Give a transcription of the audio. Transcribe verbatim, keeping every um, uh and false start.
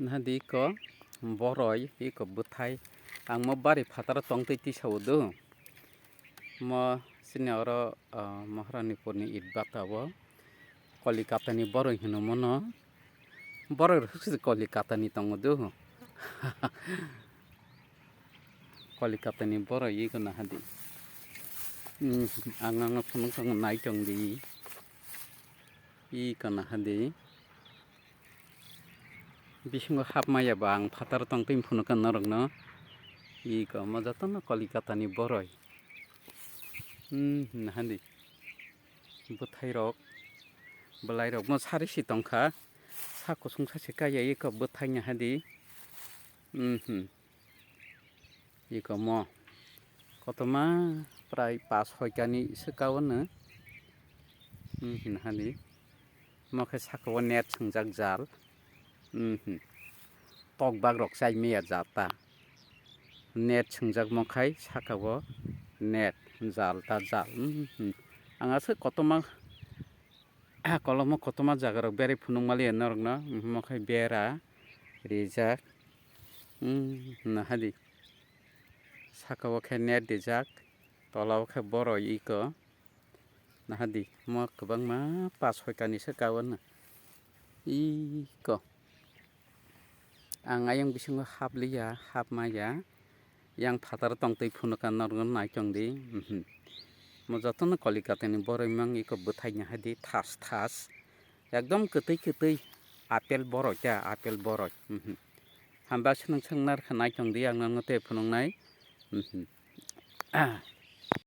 Nahadi iko boroi, iko bwthai. Ang mo bari phataro tongtwi tisao do. Mo chini oro, ah, Maharanipurni Itbata o Kolikatani boroi hino mono. Boroi rok se Kolikatani tongo do. Kolikatani boroi iko nahadi. Hmm, ang, ang phunuk phunuk nai tongdi. Iko nahadi. Bisingo hapmaya ba ang phataro tongtwi phunukha norokno. Iko mo jotono Kolikatani boroi. Hmm, nahadi. Bwthairok, bwlairok mo sari si tongkha. Sa kusung sa se kaya iko bwthai nahadi. Hmm. Iko mo kotorma prai pas soitani swkao no. Hmm, hinhani. Mo khe saka o net swngjak jal. Hmm. Tok bak rok chai maya jal ta. Net swngjak mo khai saka o net jal ta jal. Hmm. Ang aswk kotorma kolomo kotorma jaga rok berai phunuk maliya norokno. Hmm, mo khai bera rijak. Hmm, nahadi. Saka o khe net rijak, tola o khe boroi iko. Nahadi, mo kwbangma pas soitani se kao no. Iko. Ang ayang bisingo hapliya, hapmaya. Yang phataro tongtwi phunukha norokno nai tongdi. Mhm. Mo jotono Kolikatani boroi mang iko bwthai nahadi thas thas. Ekdom kwtwi kwtwi apple boroi ta, apple boroi. Mhm. Hamba swnang swnang narwkha nai tongdi ang nangno tei phunuknai. Mhm.